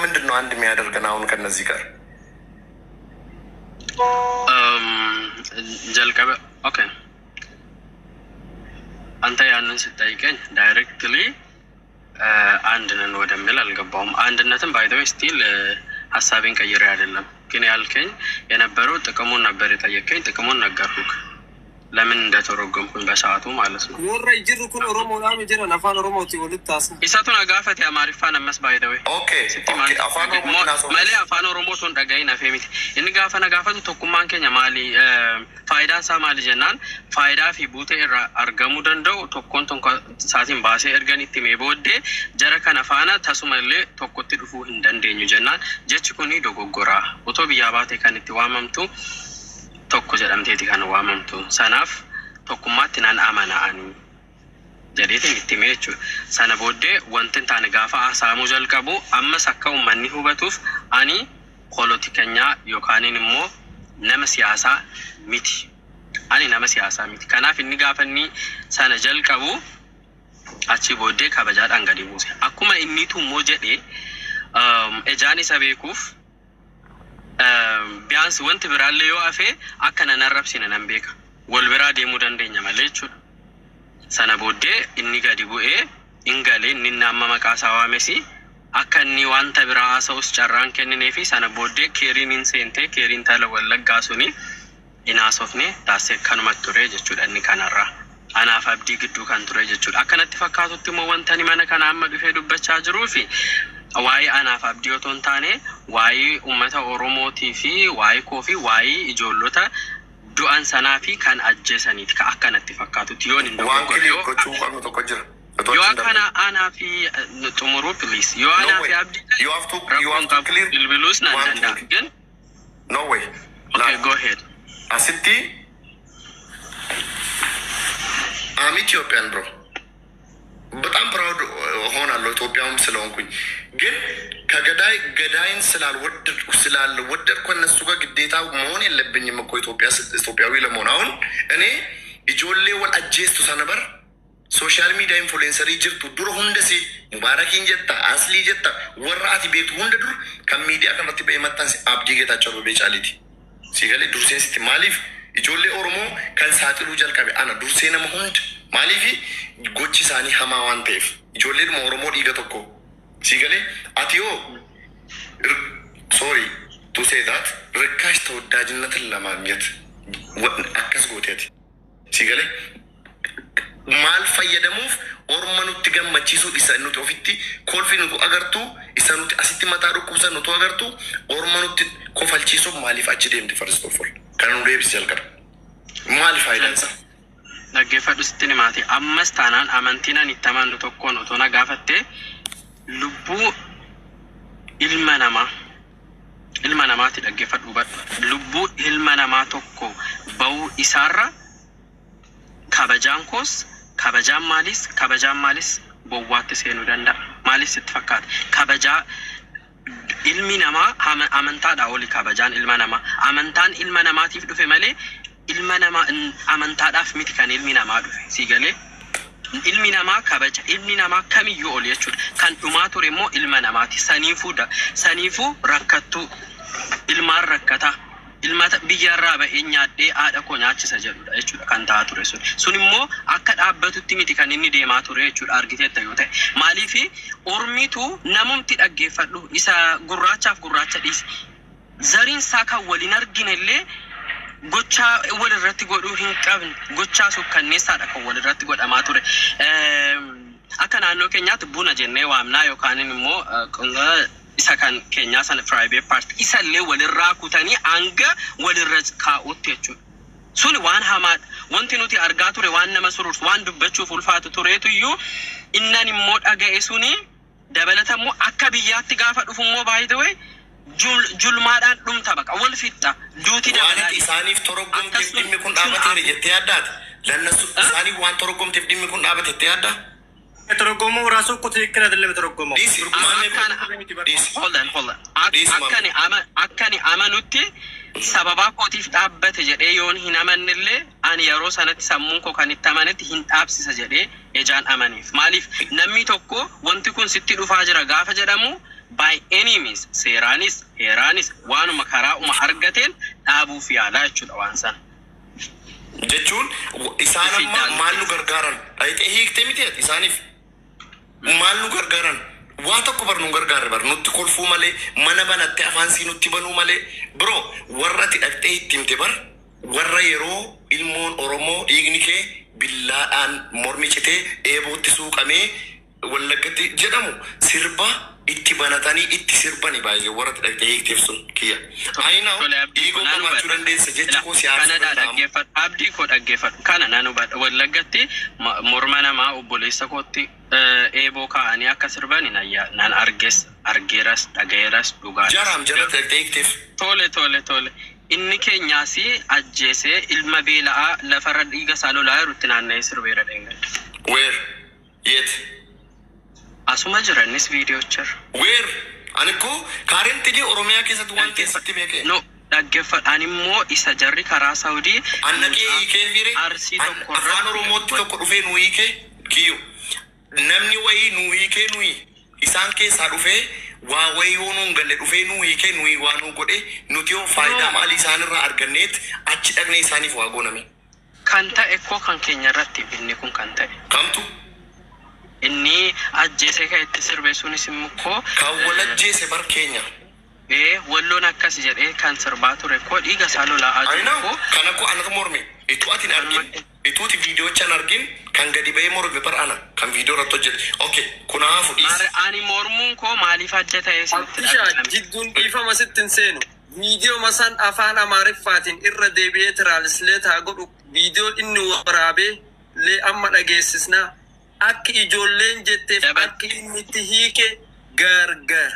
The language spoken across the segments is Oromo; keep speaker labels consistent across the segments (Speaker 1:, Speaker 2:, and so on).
Speaker 1: ምንድን ነው አንድ የሚያደርገን አሁን ከነዚህ ጋር?
Speaker 2: Jalqaba, okay. አንተ ያንን ስጠይቀኝ directly አንድ ነን ወደሚል አልገባውም። አንድነትን by the way still ሀሳቤን ቀይሬ አይደለም፣ ግን ያልከኝ የነበረው ጥቅሙን ነበር የጠየቀኝ። ጥቅሙን ነገርኩክ፣ ለምን እንደተረጎምኩኝ በሰዓቱ ማለት ነው።
Speaker 3: Warra jirru kun Oromoodhaan jiran afaan Oromooti walitti haasa'u.
Speaker 2: Isatu na gaafate Amaariffaan ammas, by the way.
Speaker 1: Okay, Afaan Oromootiin haasa'u.
Speaker 2: Malee Afaan Oromoo sun dhagahin hafee miti. Inni gaafa na gaafatu tokkummaan keenya maali, faayidaan isaa maali jennaan, faayidaa fi buutee irraa argamuu danda'u tokkoon tokko isaatiin baasee ergan itti himee booddee, jara kana faana tasuma illee tokkotti dhufuu hin dandeenyu jennaan, jechi kuni dogoggoraa. Otoo biyyaa baate kan itti waamamtu tokko jedhamteeti kan waamamtu. Sanaaf tokkummaatti nan amana ani jedheetiin itti himee jechuudha. Sana booddee wanti hin taane gaafa haasa'amuu jalqabu, ammas akka uummanni hubatuuf, ani polotikanyaa yookaan immoo nama siyaasaa miti. Ani nama siyaasaa miti. Kanaaf inni gaafa inni sana jalqabu achi booddee kabajaadhaan gadi buuse. Akkuma innitu immoo jedhee ejaan isa beekuuf biyaansi wanti biraallee yoo hafe akka nan arrabsine nan beeka. Wal biraa deemuu dandeenya malee jechuudha. Sana booddee inni gadi bu'ee in galee, inni amma maqaa isaa waamesi akka inni wanta biraa haasa'us carraan kenninee fi sana booddee keeriin hin seentee, keeriin tala Wallaggaa suni hin haasofne taasise, kanumatti ture jechuudha inni kanarraa. Anaaf Abdii gidduu kan ture jechuudha. Akkanatti fakkaatutti immoo wanta ani mana kana amma dhufee dubbachaa jiruu fi waa'ee anaaf Abdii otoo hin taane, waa'ee uummata Oromootii fi waa'ee koo fi waa'ee ijoollota du'an sanaa fi kan ajjeesaniiti ka akkanatti fakkaatutti yoon hin
Speaker 1: Waan
Speaker 2: dogoggorre.
Speaker 1: Clear gochuu qabnu tokko jira. Otoo
Speaker 2: Yoo
Speaker 1: achi hin
Speaker 2: akkana
Speaker 1: darbin.
Speaker 2: anaa fi xumuruu please, yoo
Speaker 1: No
Speaker 2: anaa
Speaker 1: way.
Speaker 2: fi Abdii
Speaker 1: You have to you
Speaker 2: rakkoon
Speaker 1: have to
Speaker 2: qabu,
Speaker 1: clear
Speaker 2: bilbiluus nan
Speaker 1: one
Speaker 2: danda'a
Speaker 1: thing.
Speaker 2: ግን
Speaker 1: No way.
Speaker 2: Okay,
Speaker 1: Laal.
Speaker 2: go ahead.
Speaker 1: Asitti I'm Ethiopian, bro. በጣም proud ሆናለሁ ኢትዮጵያውም ስለሆንኩኝ፣ ግን ከገዳይ ገዳይን ስላልወደድኩ እነሱ ጋር ግዴታ መሆን የለብኝም እኮ ኢትዮጵያ ኢትዮጵያዊ ለመሆን። አሁን እኔ ijoollee wal ajjeestu sana bar social media influencerii jirtu dura hunda si Mubaarakiin jetta, Aslii jetta, warra ati beektu hunda dur kan miidiyaa kanarratti ba'ee maxxanse Abdii Geetaachoo Abbabee Caaliiti. Si galee? Durseen sitti maaliif ijoollee Oromoo kan saaxiluu jalqabe ana dursee nama hunda. Maaliif? Gochi isaanii hamaa waan ta'eef, ijoolleedhuma Oromoo dhiiga tokko. Si galee? Ati yoo, sorry to say that, ርካሽ ተወዳጅነትን ለማግኘት akkas gooteeti. Si galee? Maal fayyadamuuf? Orma nutti gammachiisuu, isa nuti ofitti kolfi nutu agartu, isa nuti asitti mataa dhukkubsan nutu agartu, orma nutti kofalchiisuuf maaliif achi deemti? First of all kana nu deebisi jalqaba. Maali faayidaan isaa?
Speaker 2: Dhaggeeffadhu, sitti himaati. Ammas taanaan amantiin ani itti amanu tokkoon otoo na gaafatte, lubbuu ilma namaa, ilma namaati, dhaggeeffadhu, hubadhu, lubbuu ilma namaa tokko ba'uu isaarra kabajaan koos, kabajaan maalis, kabajaan maalis bowwaatti seenuu danda'a. Maaliif sitti fakkaata? Kabajaa ilmi namaa amantaadhaa oli. Kabajaan ilma namaa amantaan ilma namaatiif dhufe malee ilma namaa amantaadhaaf miti kan ilmi namaa dhufe. Si galee? Ilmi namaa, kabaja ilmi namaa kamiyyuu ol jechuudha. Kan dhumaa ture immoo ilma namaati. Saniifuu saniifuu rakkattuu ilmaan rakkataa ilmata biyyarraa ba'ee nyaadhee haadha koo nyaachisa jedhudha jechuudha kan ta'aa ture sun. Sun immoo akka dhaabbatutti miti kan inni deemaa ture jechuudha, argiteetta yoo ta'e. Maaliifi ormitu namumti, dhaggeeffadhu, isa gurraachaaf gurraacha dhiisi. Zariin isaa kan waliin argine illee gochaa wal irratti godhuu hin qabne, gochaa sukkanneessaadha kan wal irratti godhamaa ture. Akka naannoo keenyaatti buna jennee waamnaa yookaan immoo isa kan keenyaa sana, private part isallee walirraa kutanii hanga walirra kaa'utti jechuudha. Suni waan hamaadha. Wanti nuti argaa ture waan nama surursu, waan dubbachuuf ulfaatu tureetu iyyuu innan immoo dhaga'e suni dabalata immoo akka biyyaatti gaafa dhufu immoo, by the way, julmaadhaan dhumta, baqa wal fixxa duuti
Speaker 1: Waan
Speaker 2: dabalaa.
Speaker 1: ati isaaniif toroggomteef
Speaker 2: Akkasuma
Speaker 1: dhimmi kun
Speaker 2: sun
Speaker 1: dhaabateera jettee yaaddaati? Lannasu
Speaker 2: እ?
Speaker 1: Isaaniif waan toroggomteef dhimmi kun dhaabate jettee yaaddaa?
Speaker 4: የተረጎመው ራሱ እኮ ትክክል አይደለም። የተረጎመው
Speaker 1: Dhiisi maamee kun
Speaker 2: Akkana
Speaker 1: dhiisi.
Speaker 2: Hold on, hold on.
Speaker 1: Dhiisi maamee.
Speaker 2: Akkani amanutti sababaa kootiif dhaabbate jedhee yoon hin amannellee, ani yeroo sanatti sammuun koo kan itti amanetti hin dhaabsisa jedhee ejaan amaneef. Maaliif? Namni tokko wanti kun sitti dhufaa jira gaafa jedhamu By any means, seeraanis heeraanis waanuma karaa uma argateen dhaabuuf yaalaa jechuudha waan sana.
Speaker 1: Jechuun isaan amma maal nu gargaaran? Dhayitee hiiktee miti ati isaaniif. Maal nu gargaaran? Waa tokko bar nu gargaarre bar nutti kolfuu malee, mana banattee afaan sii nutti banuu malee. Bro, warra ati dhaqxee itti himte bar warra yeroo ilmoon Oromoo dhiigni kee billaadhaan mormi citee eebootti suuqamee Wallaggatti jedhamu sirba itti banatanii itti sirbani baay'ee warra ati dhaqxee hiikteef sun kiyya. Ayinaa
Speaker 2: Tole, Abdii
Speaker 1: dhiigoo
Speaker 2: koo nan
Speaker 1: qabaachuu
Speaker 2: hubadha.
Speaker 1: Dandeessa jechi koo si aarsuu
Speaker 2: Kanadha
Speaker 1: danda'amu.
Speaker 2: Dhaggeeffadhu. Abdii koo dhaggeeffadhu. Kana nan hubadha. Wallaggatti morma namaa obboleessa kootti eeboo kaa'anii akka sirbani nan arges, argeeras, dhagayeeras, dhugaadhas.
Speaker 1: Jaraam jara dhaqxee hiikteef.
Speaker 2: Tole. Inni keenyaas ajjeesee ilma beela'aa lafarra dhiiga isaa lolaa jirutti naanna'ee sirbeera dheengadda.
Speaker 1: Where? Yet?
Speaker 2: Asuma jira innis viidiyoochirra.
Speaker 1: Where? Ani koo currently Oromiyaa keessatti waan keessatti beekee.
Speaker 2: No, dhaggeeffadhu. Ani immoo isa jarri karaa Saawudii
Speaker 1: Annaqee hiikee fiire
Speaker 2: Arsii tokko
Speaker 1: afaan Oromootti tokko dhufee nu hiikee kiyyo. Namni wayii nu hiikee nuyi isaan keessaa dhufee waa wayii yoo nuun galle dhufee nu hiikee nuyi waa nu godhe, nuti yoo faayidaa maalii isaanirraa arganneet achi dhaqnee isaaniif waa gooname?
Speaker 2: Kan ta'e koo kan keenya irratti inni kun kan ta'e.
Speaker 1: Kamtu?
Speaker 2: Inni ajjeesee kan itti sirbe sunis immoo koo
Speaker 1: Kan walajjeese bar keenya.
Speaker 2: Ee, Walloon akkas jedhee kan sirbaa ture koo dhiiga isaa lola'aa
Speaker 1: I
Speaker 2: jiru
Speaker 1: know.
Speaker 2: koo
Speaker 1: Kana koo anatu morme. Ituu ati hin argin. Ituuti viidiyoocha hin argin kan gadi ba'ee morme bar ana. Kan viidiyoo irratti hojjete. Okay, kun haafu dhiisi.
Speaker 2: Maare, ani mormuun koo maaliif adda ta'e isinitti
Speaker 3: Abdishaa,
Speaker 2: dhaga'ame?
Speaker 3: jidduun dhiifama sitti hin seenu. Viidiyoo masaan afaan Amaariffaatiin irra deebi'ee translate haa godhu. Viidiyoo inni waraabee lee amma dhageessisnaa. Akki ijoolleen jetteef akki inni itti hiike gargar.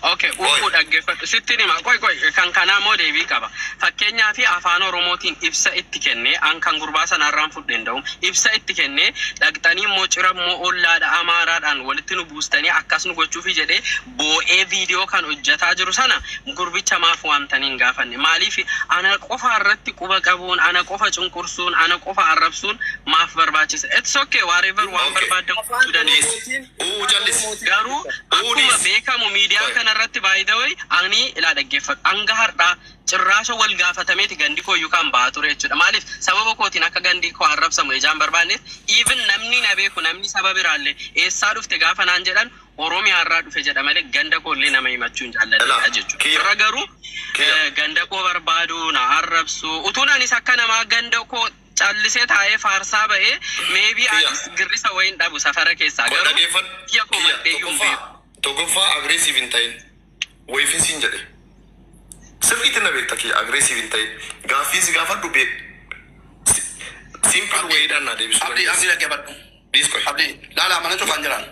Speaker 2: Okay, uffuu dhaggeeffadhu. Sitti hima. Qoy qoy, kan kanaa immoo deebii qaba. Fakkeenyaa fi afaan Oromootiin ibsa itti kennee, an kan gurbaa sanarraan fudheen da'u ibsa itti kennee, dhaqxanii immoo cira immoo ollaadha Amaaraadhaan walitti nu buustanii akkas nu gochuufi jedhee boo'ee viidiyoo kan hojjetaa jiru sana gurbicha maaf waamtanii hin gaafanne? Maaliif ana qofa irratti quba qabuun, ana qofa cunqursuun, ana qofa arrabsuun maaf barbaachisa? It's okay, whatever waan barbaadan gochuu dandeessu.
Speaker 3: Oromootiin
Speaker 1: Uu jallis.
Speaker 2: Garuu akkuma
Speaker 1: Uudis.
Speaker 2: beekamu miidiyaa
Speaker 1: Qoy.
Speaker 2: kana irratti, by the way, ani ilaa dhaggeeffadhu, hanga har'aa cirraasha wal gaafatameeti gandi koo yookaan ba'aa ture jechuudha. Maaliif sababa kootiin akka gandi koo arrabsamu ijaan barbaanneef, even namni na beeku, namni saba biraallee eessaa dhufte gaafa naan jedhan Oromiyaa irraa dhufe jedha malee ganda koollee nama himachuu hin jaalladha
Speaker 1: Ilaa,
Speaker 2: jechuudha.
Speaker 1: kiyya.
Speaker 2: Irra garuu
Speaker 1: Kiyya.
Speaker 2: Ganda koo barbaadu na arrabsu utuun anis akka namaa ganda koo callisee taa'ee faarsaa ba'ee maybe
Speaker 1: Kiyya.
Speaker 2: anis girrisa wayiin dhabu safara keessaa,
Speaker 1: Qoy
Speaker 2: garuu
Speaker 1: dhaggeeffadhu.
Speaker 2: biyya koo
Speaker 1: Kiyya
Speaker 2: maddeeyyuu hin beeku.
Speaker 1: tokkoffaa tokkoffaa aggressive hin ta'in. Wayiifin siin jedhe. Sirriitti na beekta kiyya, aggressive hin ta'in. Gaaffii si gaafadhu bee simple wayiidhaan naa deebisuu
Speaker 5: Abdii,
Speaker 1: dandeessa.
Speaker 5: Abdii, dhaggeeffadhu.
Speaker 1: Dhiis qoy.
Speaker 5: Abdii, laala, mana cufaan jiran.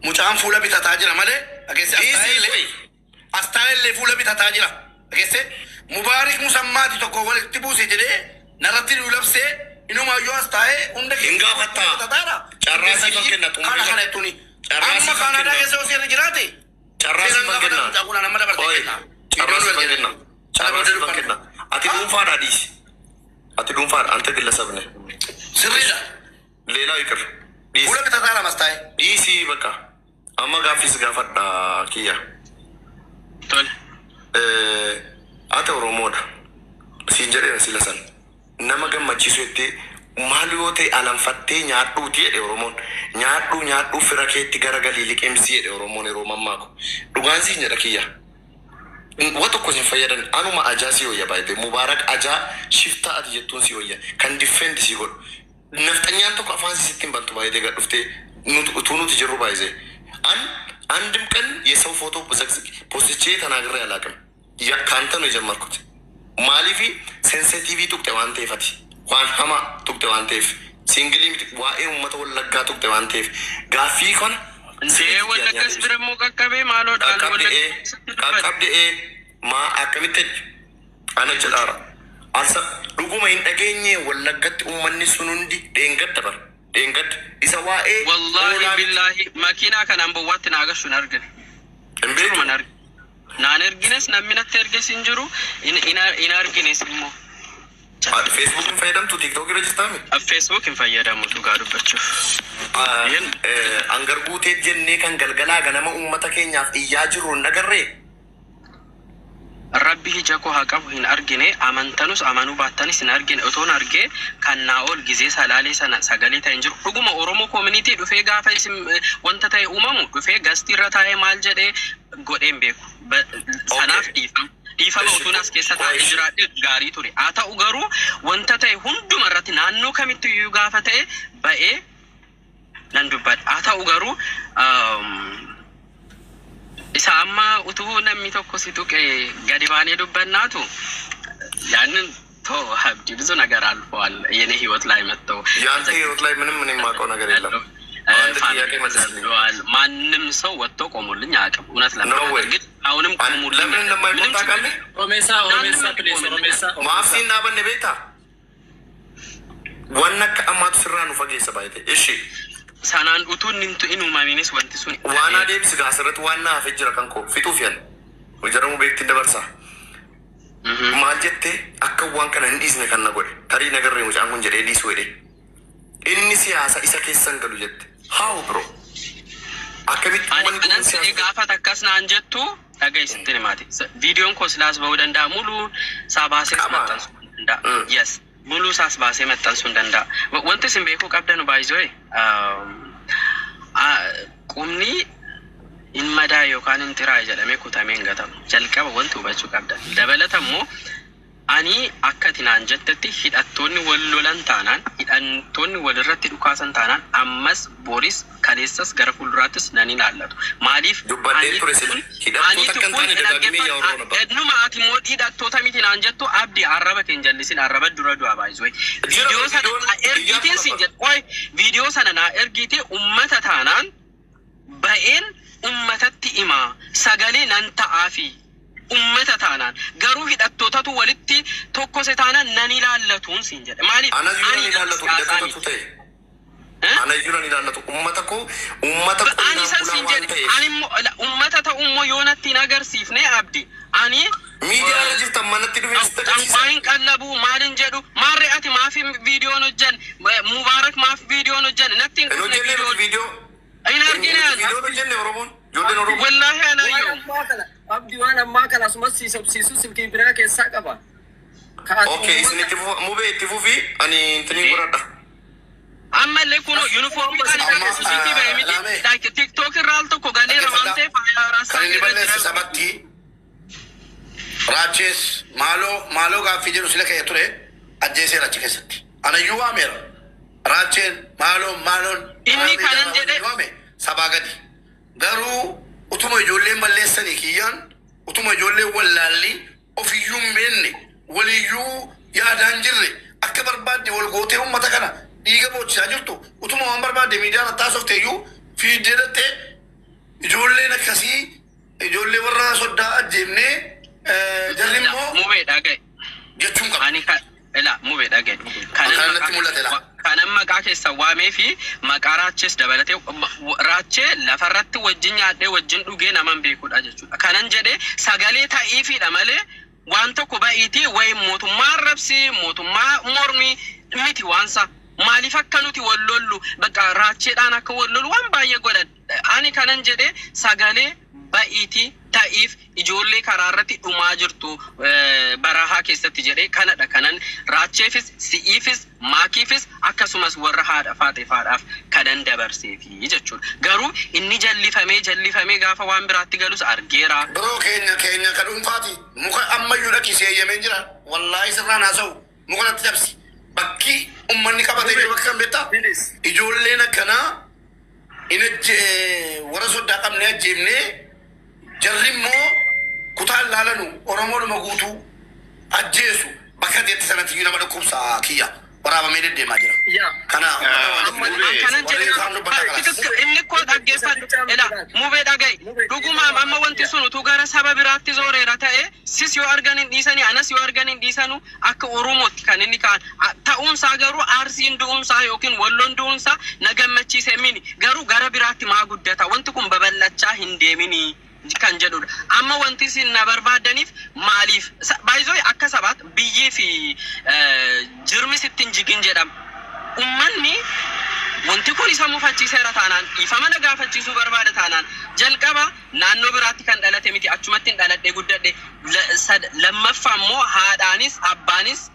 Speaker 5: Mucaan fuula bitataa jira malee dhageesse.
Speaker 1: Dhiisii
Speaker 5: Astaayillee
Speaker 1: qoy.
Speaker 5: astaayillee fuula bitataa jira. Dhageesse, Mubaarik Musammaati tokko walitti buuse jedhee narratti nu labsee inumaayyuu as taa'ee hunda
Speaker 1: Hin gaafattaa.
Speaker 5: bitataadha.
Speaker 1: Carraa siifan kenna, xumurii
Speaker 5: Kana kana jettuuni.
Speaker 1: Carraa
Speaker 5: Amma
Speaker 1: siifan
Speaker 5: Kaanaadaa
Speaker 1: kenna.
Speaker 5: keessa yoo seerri jiraate
Speaker 1: Carraa
Speaker 5: seeraan
Speaker 1: siifan
Speaker 5: gaafatamu
Speaker 1: kenna.
Speaker 5: mucaa kun nama dabarsee
Speaker 1: Qoy.
Speaker 5: kenna.
Speaker 1: Carraa siifan kenna. Carraa siifan kenna. Ati dhuunfaadhaa dhiisi. Ati dhuunfaadha. አንተ ግለሰብ ነህ።
Speaker 5: Sirriidha.
Speaker 1: ሌላው ይቅር። Dhiisi.
Speaker 5: Fuula bitataadha mas taa'ee.
Speaker 1: Dhiisii bakka. Amma gaaffii si gaafadha kiyya.
Speaker 2: Tole.
Speaker 1: Ati Oromoodha. Siin jedheera sila san. Nama gammachiisu jettee maal yoo ta'e alanfattee nyaadhuuti jedhe Oromoon. Nyaadhuu nyaadhuu fira keetti garagalii liqimsii jedhe Oromoon yeroo mammaaku. Dhugaan siin jedha kiyya. Wa tokko sin fayyadan, anuma ajaa si hoyya baay'ee Mubaarak ajaa shiftaa ati jettuun si hoyya kan defend si godhu. Nafxanyaan tokko afaan sitti hin bantu baay'ee gad dhuftee utuu nuti jirru baay'ee. አን አንድም ቀን የሰው ፎቶ ዘቅዝቅ ፖስቼ ተናግሬ አላውቅም። ከአንተ ነው የጀመርኩት። Maaliifi sensitive tuqxe waan ta'eef, ati waan hamaa tuqxe waan ta'eef, single miti, waa'ee uummata Wallaggaa tuqxe waan ta'eef gaaffii kana
Speaker 2: Ndee, Wallaggas bira immoo qaqqabee maaloodhaan
Speaker 1: qaqqabdee qaqqabdee maa akkamitti ana jedhaara. Arsa dhuguma hin dhageenye Wallaggatti uummanni sun hundi dheengadda bara dheengadda isa waa'ee
Speaker 2: Wallahi
Speaker 1: hoolaa
Speaker 2: billahi, makiinaa kanaan bowwaatti naa gashu hin argine.
Speaker 1: Hin beektu.
Speaker 2: Jiruma hin argine. Naan ergines, namni natti erges hin jiru, hin argines immoo.
Speaker 1: Facebook hin fayyadamtu, TikTok irra jirtaami?
Speaker 2: Facebook hin fayyadamu dhugaa dubbachuuf.
Speaker 1: Hangar guutee jennee kan galgalaa ganama uummata keenyaaf iyyaa jirru hin agarree?
Speaker 2: Rabbi ija koo haa qabu, hin argine. Amantanus amanuu baattanis hin argine. Otoon argee kan naa ol gizee salaalee sana sagalee ta'e hin jiru. Dhuguma Oromoo community dhufee gaafa isin wanta ta'e uumamu dhufee gastii irra taa'ee maal jedhee godhee hin beeku. Sanaaf dhiifama. Dhiifama, utuun as keessa taa'ee jiraadhe gaarii ture. Haa ta'u garuu wanta ta'e hunduma irratti naannoo kamitti iyyuu gaafa ta'e ba'ee nan dubbadha. Haa ta'u garuu isa amma utuu namni tokko si tuqe gadi baanee dubbannaatu ያንን ቶ አብዲ፣ ብዙ ነገር አልፈዋል። የኔ ህይወት ላይ መጥተው
Speaker 1: የአንተ ህይወት ላይ ምንም እኔ የማውቀው ነገር የለም። አንድ ጥያቄ መልስልኝ።
Speaker 2: ማንም ሰው ወጥቶ ቆሞልኝ አያውቅም። እውነት
Speaker 1: No
Speaker 2: ለመናገር
Speaker 1: way.
Speaker 2: ግን አሁንም ቆሙልኝ።
Speaker 1: ለምን እንደማይቆም
Speaker 2: ምንም ችግር
Speaker 1: ታውቃለህ?
Speaker 6: ኦሜሳ ኦሜሳ please ኦሜሳ።
Speaker 1: Maafii hin dhaabanne beektaa? Waan akka ammaatu sirraa nu fageessa baay'ate. Ishi
Speaker 2: Sanaan utuu inni hin uumaminis wanti sun
Speaker 1: waan adeemsi gaa asirratti waan na hafee jira kan koo fixuuf yan. Jedhamu beektiin dabarsa. Maal jettee akka waan kana hin dhiisne kan na godhe, tarii nagarree mucaan kun jedhee dhiisuu jedhe. Inni siyaasa isa keessan galu jette. How, bro? Akkamitti
Speaker 2: Ani
Speaker 1: uummanni
Speaker 2: kanan
Speaker 1: kun
Speaker 2: si'ee
Speaker 1: siyaasa
Speaker 2: gaafa takkas naan jettu dhaga'i, sitti himaati. Viidiyoon koo silaas ba'uu danda'a, muluu isaa baasee
Speaker 1: Qaba.
Speaker 2: maxxansuu hin danda'a. Yes. Muluu isaas baasee maxxansuu hin danda'a. Wanti isin beekuu qabdan baay'isoo qubni hin madaa yookaan hin xiraa'e jedhamee kutamee hin gatamu. Jalqaba wanti hubachuu qabdan. Dabalata immoo ani akka ati naan jettetti hidhattoonni wal lolan taanaan, hidhattoonni walirratti dhukaasan taanaan, ammas boris kaleessas gara fuulduraattis nan ilaallatu. Maaliif
Speaker 1: Dubbadhee ture sin. Hidhattoota akka hin taane dagaagimee yaa Oromoo nabba.
Speaker 2: Ennuma ati immoo hidhattoota miti naan jettu, Abdi, arraba kee hin jallisin, arraba dura du'a baay'isuu. Viidiyoo sana
Speaker 1: viidiyoon
Speaker 2: naa ergiitiin siin jedhu. Qoy, viidiyoo sana naa ergiitee ummata taanaan ba'een ummatatti himaa, sagalee nan ta'aafi ummata taanaan, garuu hidhattootatu walitti tokkose taanaan nan ilaallatuun siin jedhe. Maaliif
Speaker 1: Anayyuu nan
Speaker 2: ani
Speaker 1: ilaallatu
Speaker 2: siyaasaa
Speaker 1: hidhattootatu
Speaker 2: miti.
Speaker 1: ta'e.
Speaker 2: Eh?
Speaker 1: Anayyuu nan ilaallatu uummata koo, uummata
Speaker 2: Ani
Speaker 1: qonnaan
Speaker 2: san
Speaker 1: bulaa
Speaker 2: siin
Speaker 1: waan
Speaker 2: jedhe
Speaker 1: ta'eef.
Speaker 2: ani immoo ummata ta'u immoo yoo natti hin agarsiifne, Abdi, ani
Speaker 1: Miidiyaa irra jirtan manatti dhufee sitti agarsiisa.
Speaker 2: Xanqwaa hin qallabu maalin jedhu maarree, ati maaf viidiyoon hojjan, Mubaarak maaf viidiyoon hojjan natti hin
Speaker 1: Hin
Speaker 2: dhufne
Speaker 1: hojjenne nuti
Speaker 2: viidiyoo
Speaker 1: viidiyoo.
Speaker 2: hin argine ani.
Speaker 1: Viidiyoon hojjenne Oromoon. Ijoolleen Oromoo.
Speaker 2: Wallaahi
Speaker 3: Waan
Speaker 2: alaayyoo.
Speaker 3: ammaa kana, Abdi, waan ammaa kana asumas si sobsiisu silkii biraa keessaa qaba. Ka ati
Speaker 1: Okay, isin itti fufa, mubee itti fufi, ani intini godhadha.
Speaker 2: Ammallee kunoo yuunifoormii kan
Speaker 5: Amma,
Speaker 2: irraa suusiitii ba'e miti.
Speaker 5: Laamee.
Speaker 2: Like TikTok irraa al tokko galeera waan ta'eef
Speaker 5: Kan inni balleesse sabatti raachees maaloo maaloo gaaffii jedhu sila ka'e ture ajjeeseera achi keessatti. Anayyuu waameera. Raacheen maaloo maaloon
Speaker 2: Inni kanan jedhe-
Speaker 5: waame sabaa gadi. Garuu utuma ijoolleen balleessanii kiyyaan, utuma ijoolleen wallaalli ofiyyuu hin beekne waliyyuu yaadaan jirre akka barbaadde wal gootee uummata kana dhiiga boochisaa jirtu, utuma waan barbaadde miidiyaan attaasofteeyyuu fiiddee dhattee ijoolleen akkasii ijoollee warra soddaa ajjeemnee jarri immoo
Speaker 2: Mubee, dhagaye.
Speaker 5: jechuun qaba.
Speaker 2: Ani ka ila, mubee, dhagaye.
Speaker 5: Kanan natti mul'ate laa.
Speaker 2: Kanan maqaa keessa waamee fi maqaa raachees dabalatee, raachee lafarratti wajjin nyaadhee wajjin dhugee naman beekudha jechuudha. Kanan jedhee sagalee ta'iifiidha malee waan tokko ba'iitii wayi mootummaa arrabsi, mootummaa mormi miti waansa. Maaliif akka nuti wal lollu, bakka raacheedhaan akka wal lollu waan baay'ee godhan. Ani kanan jedhee sagalee ba'iitii ta'iif ijoollee karaa irratti dhumaa jirtu barahaa keessatti jedhee kanadha, kanan raacheefis, si'iifis, maakiifis, akkasumas warra haadha faaxefaadhaaf kanan dabarseefi jechuudha. Garuu inni jallifamee jallifamee gaafa waan biraatti galus argeera.
Speaker 5: Biroo keenya ka dhuunfaati. Muka ammayyuu dhaqi eeyyameen jira. Wallaahi sirraan haasa'u. Muka natti cabsi. Bakki uummanni qabatee jiru bakka kan beektaa?
Speaker 3: Bilis.
Speaker 5: Ijoolleen akkanaa in warra soddaa qabnee ajjeemnee jarri immoo kutaan laalanu Oromoodhuma guutuu ajjeesu bakka jetti sanatti iyyuu nama dhukkubsaa kiyya waraabamee deddeemaa jira.
Speaker 3: Yaa.
Speaker 5: Kana
Speaker 2: Kanan
Speaker 5: warri isaan dubbatan kanas.
Speaker 2: jedhe inni koo dhaggeeffadhu ila, mubee, dhaga'i, dhugumaam amma wanti sun utuu gara saba biraatti zooreera ta'e, sis yoo argan hin dhiisanii, anas yoo argan hin dhiisanu, akka Oromootti kan inni ka'an ta'uunsaa, garuu Arsiin du'uunsaa yookiin Walloon du'uunsaa na gammachiise mini, garuu gara biraatti maa guddata, wanti kun babal'achaa hin deemini. Kan jedhudha. Amma wanti isin na barbaadaniif maaliif? Baay'isoo akka sabaatti biyyii fi jirmi sitti hin jigin jedhama. Ummanni wanti kun isa mufachiiseera taanaan, dhiifama na gaafachiisuu barbaada taanaan, jalqaba naannoo biraatti kan dhalate miti, achumatti hin dhaladhe guddadhe. Lammaffaa immoo haadhaanis abbaanis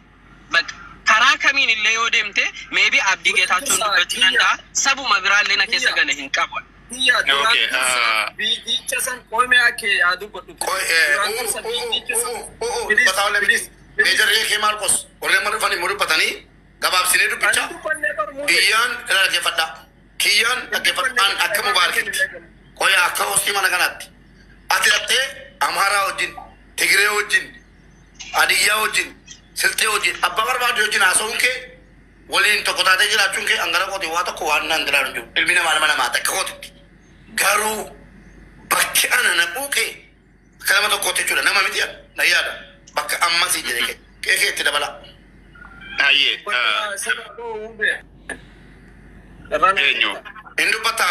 Speaker 2: karaa kamiin illee yoo deemte, maybe Abdii Geetaachoon dubbachuu danda'a, sabuma biraallee na keessa gale hin qabu.
Speaker 3: Biyya duraan dursa viidicha san qoomee akka yaa dubbadhu. Duraan dursa viidicha san.
Speaker 5: Meejarri kee Maarqos warreen mana dhufan immoo dubbatanii gabaabsinee dubbicha.
Speaker 3: Ani dubbannee barmuu.
Speaker 5: Kiyyaan irra dhaggeeffadha. Kiyyaan dhaggeeffadhaan akka Mubaarakitti. Qoya, akka hostii mana kanaatti. Ati dhattee Amaaraa wajjin, Tigree wajjin, Hadiyyaa wajjin, Silxee wajjin, abbaa barbaadu wajjin haasa'uun kee, waliin tokko taatee jiraachuun kee hangara kooti waa tokko waan naan diraan hin jiru. Ilmi namaa nama namaa takka kootitti. Garuu bakki ana naquu kee akka nama tokkootti jechuudha. Nama miti na yaada. Bakka ammasii jedhe kee. Kee kee itti dabala.
Speaker 7: Hayyee. Eenyu?
Speaker 5: Hin dubbata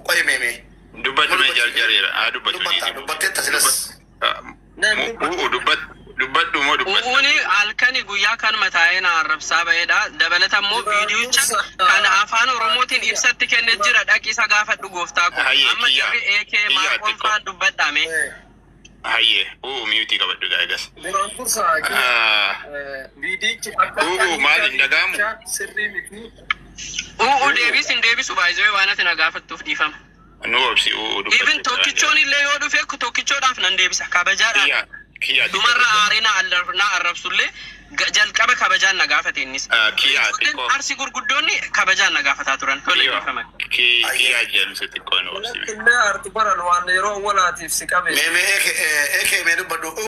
Speaker 5: qoye meemee.
Speaker 7: Dubbatu mee jarjareera. Haa dubbatu.
Speaker 5: Dubbatta dubbatteetta silas.
Speaker 7: U'u, dubbadhu moo dubbadhu?
Speaker 2: Uuni halkani guyyaa kanuma taa'ee na arrabsaa ba'edha. Dabalata immoo viidiyicha kan afaan Oromootiin ibsatti kenne jira, dhaqi isa gaafadhu gooftaa koo.
Speaker 7: Hayyee,
Speaker 2: Amma
Speaker 7: kiyyaa.
Speaker 2: jarri eekee
Speaker 7: Kiyyaa,
Speaker 2: maarqoon
Speaker 7: xiqqoo.
Speaker 2: fa'aan dubbadhame.
Speaker 7: Hayyee. U'u, mute qabadhu gaagas.
Speaker 3: Duraan dursa viidiyichi akka
Speaker 7: U'u, maal hin dhaga'amu?
Speaker 3: Sirrii miti.
Speaker 2: U'u, deebis hin deebisu, baay'ee waan ati na gaafattuuf dhiifama.
Speaker 7: Nu obsi, u'u dubbadhu.
Speaker 2: Even tokkichoon illee yoo dhufe tokkichoodhaaf nan deebisa kabajaadhaan.
Speaker 7: Kiyyaa. Kiyyaa.
Speaker 2: Dhumarra aaree na arrabsullee jalqaba kabajaan na gaafate innis.
Speaker 7: Kiyyaa xiqqoo.
Speaker 2: Arsi gurguddoonni kabajaan na gaafataa turan. Tole, dhiifama.
Speaker 7: Kiyyaa jedhamse, xiqqoo nu obsi.
Speaker 3: Illee arti baran waan yeroo awwalaatiif si qabe.
Speaker 5: Meemee eekee mee dubbadhu.